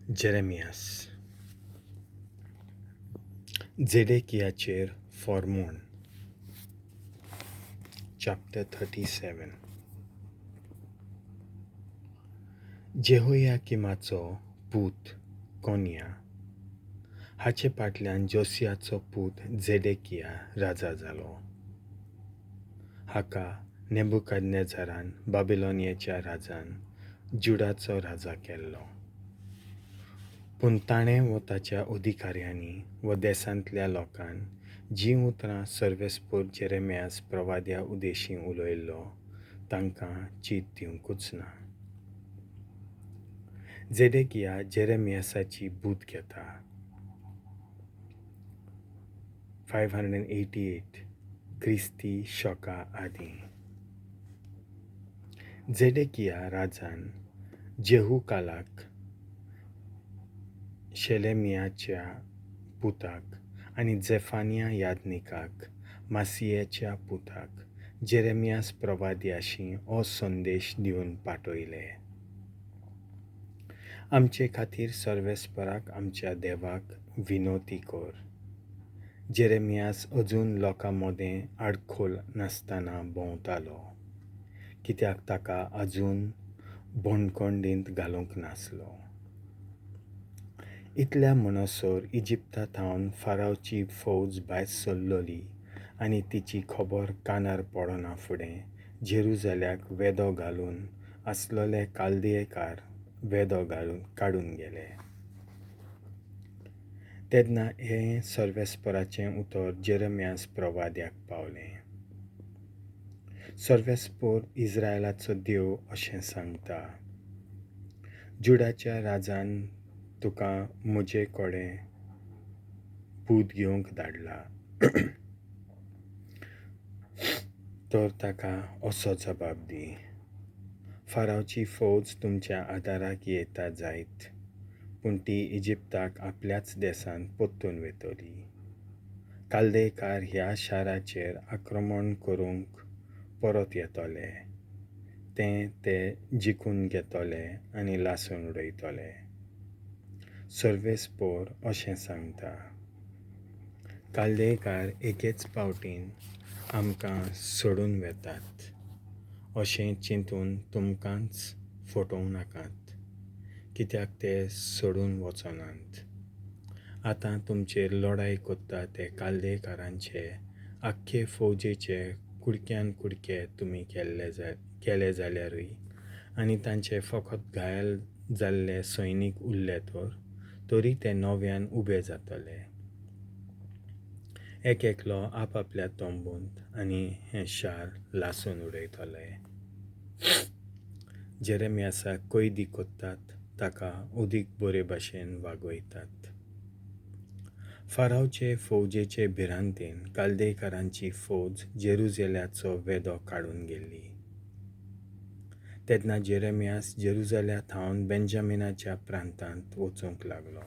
Jeremias. झेडेकियाचेर फॉर्मूण. Chapter 37. जेहोयाकिमाचो पूत कोन्या हाचे फाटल्यान जोसियाचो पूत झेडेकिया राजा जालो. हाका नेबुकदनेझरान बाबिलोनियाच्या राजान जुडाचो राजा केल्लो. पूण ताणें वो ताच्या अधिकाऱ्यांनी वो देसांतल्या लोकान जीं उतरां सर्वेस्पोर जेरेमियास प्रवाद्या उदेशीं उलयल्लो तांकां चीत दिवंकूच ना. झेडेकिया जेरेमियासाची बूद घेता. 588 क्रिस्ती शका आदीं झेडेकिया राजान जेहुकालाक शेलेमियाच्या पुताक आनी झेफानिया यादनिकाक मासियाच्या पुताक जेरेमियास प्रवाद्याशी हो संदेश दिवन पाठयले. आमचे खातीर सर्वेस्पराक आमच्या देवाक विनोती कर. जेरेमियास अजून लोकां मदें आडखोल नासतना भोंवतालो, कित्याक ताका अजून बंदखणींत घालूंक नासलो. इतल्या म्हणसर इजिप्ता थावन फारावची फौज भायर सरलोली आनी तिची खबर कानार पडना फुडें जेरुजाल्याक वेदो घालून आसलोले कालदियेकार वेदो घालून काडून गेले. तेन्ना हें सर्वेस्पराचें उतर जेरेमियास प्रवाद्याक पावलें. सर्वेस्पोर इस्रायलाचो देव अशें सांगता, जुडाच्या राजान तुका म्हजे कडेन बूद घेवंक धाडला तर ताका असो जबाब दी, फारावची फौज तुमच्या आदाराक येता जायत, पूण ती इजिप्ताक आपल्याच देसांत परतून वतली. कालदेकार ह्या शाराचेर आक्रमण करूंक परत येतले, तें ते जिखून घेतले आनी लासून उडयतले. सर्वेस्पोर अशें सांगता, कालदेकार एकेच पावटीन आमकां सोडून वेतात अशें चिंतून तुमकांच फटोवं नाकात, कित्याक ते सोडून वचनात. आतां तुमचेर लडाय करता ते कालदेकारांचे आख्खे फौजेचे कुडक्यान कुडके तुमी केले जाल्यारूय आनी तांचे फकत घायल जाल्ले सैनीक उरले तरी ते नव्यान उबे जातले, एक एकलो आपआपल्या तंबूंत आनी हें शार लासून उडयतले. जेरेमियासाक कैदी करतात ताका अदीक बरे भाशेन वागयतात. फारावचे फौजेचे भिरांतेन कालदेकारांची फौज जेरुजाल्याचो वेदो काडून गेल्ली. तेन्ना जेरेमियास जेरुजाल्या थावन बेंजामिनाच्या प्रांतांत वचूंक लागलो.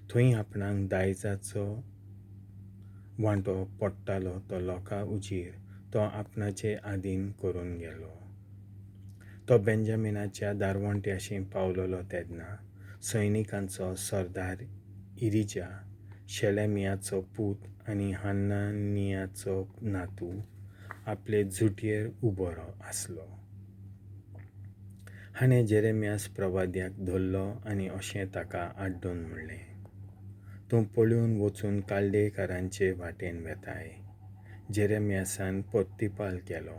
थंय आपणाक दायजाचो वांटो पडटालो तो लोकां उजीर तो आपणाचे आदीन करून गेलो. तो बेंजामिनाच्या दारवंट्याशी पावलोलो तेन्ना सैनिकांचो सरदार इरिजा शेलेमियाचो पूत आनी हनानियाचो नातू आपले झुटयेर उबो आसलो. हाणें जेरेमियास प्रवाद्याक धरलो आनी अशें ताका आड्डून म्हणलें, तूं पळून वचून कालदेकारांचे वाटेन वेताय. जेरेमियासान प्रतिपाल केलो,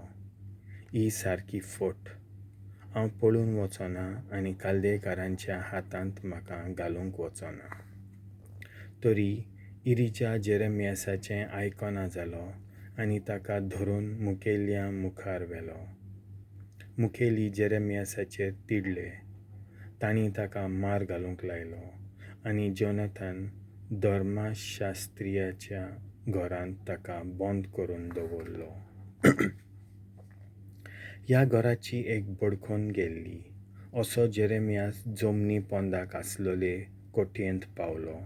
ही सारकी फट. हांव पळून वचना आनी कालदेकारांच्या हातांत म्हाका घालूंक वचना. तरी इरिजा जेरेमियासाचें आयकना जालो आनी ताका धरून मुखेल्या मुखार व्हेलो. मुखेली जेरेमियासाचेर तिडले, तांणी ताका मार घालूंक लायलो आनी जोनाथन धर्मशास्त्रियाच्या घरांत ताका बंद करून दवरलो. ह्या घराची एक बडखोन गेल्ली. असो जेरेमियास जमनी पोंदाक आसलोले कोठयेंत पावलो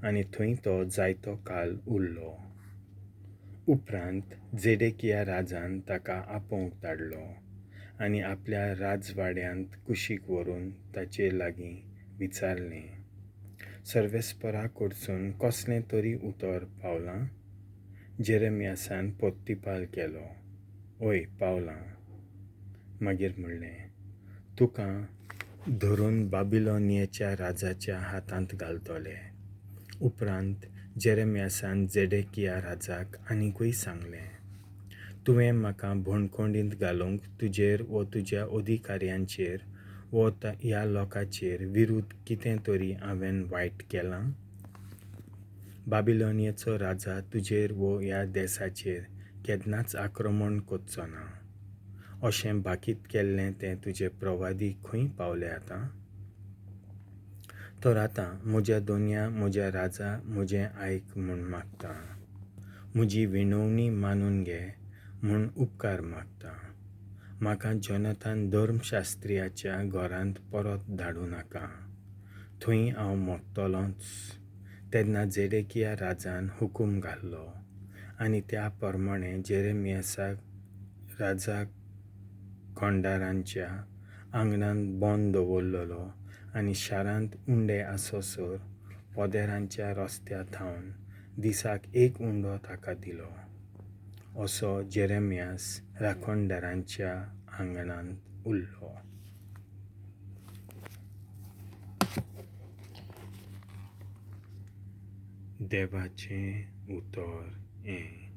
आनी थंय तो जायतो काल उरलो. उपरांत झेडेकिया राजान ताका आपोवंक धाडलो आनी आपल्या राजवाड्यांत कुशीक व्हरून ताचे लागीं विचारलें, सर्वेस्परा कडसून कसलें तरी उतर पावलां? जेरेमियासान पोत्तिपाल केलो, ओय पावलां. मागीर म्हणलें, तुका धरून बाबिलोनियेच्या राजाच्या हातांत घालतले. उपरांत जेरेमियासान जेडेकिया राजाक आनिकूय सांगलें, तुवें म्हाका बंदखणींत घालूंक तुजेर वो तुज्या अधिकाऱ्यांचेर वो ह्या लोकांचेर विरुद्ध कितें तरी हांवें वायट केलां? बाबिलोनियेचो राजा तुजेर वो ह्या देसाचेर केन्नाच आक्रमण करचो ना अशें भाकीत केल्लें तें तुजे प्रवादी खंय पावले आतां? तर आतां म्हज्या दोनया, म्हज्या राजा, म्हजें आयक म्हूण मागता. म्हजी विनवणी मानून घे म्हूण उपकार मागता. म्हाका जोनाथान धर्मशास्त्र्याच्या घरांत परत धाडूं नाका, थंय हांव मरतलोंच. तेन्ना जेडेकिया राजान हुकूम घाल्लो आनी त्या प्रमाणें जेरेमियासाक राजा खंडारांच्या आंगणांत बंद दवरलेलो आनी शारांत उंडे आससर पदेरांच्या रस्त्या थावन दिसाक एक उंडो ताका दिलो. असो जेरेमियास राखणदारांच्या आंगणांत उरलो. देवाचें उतर हें.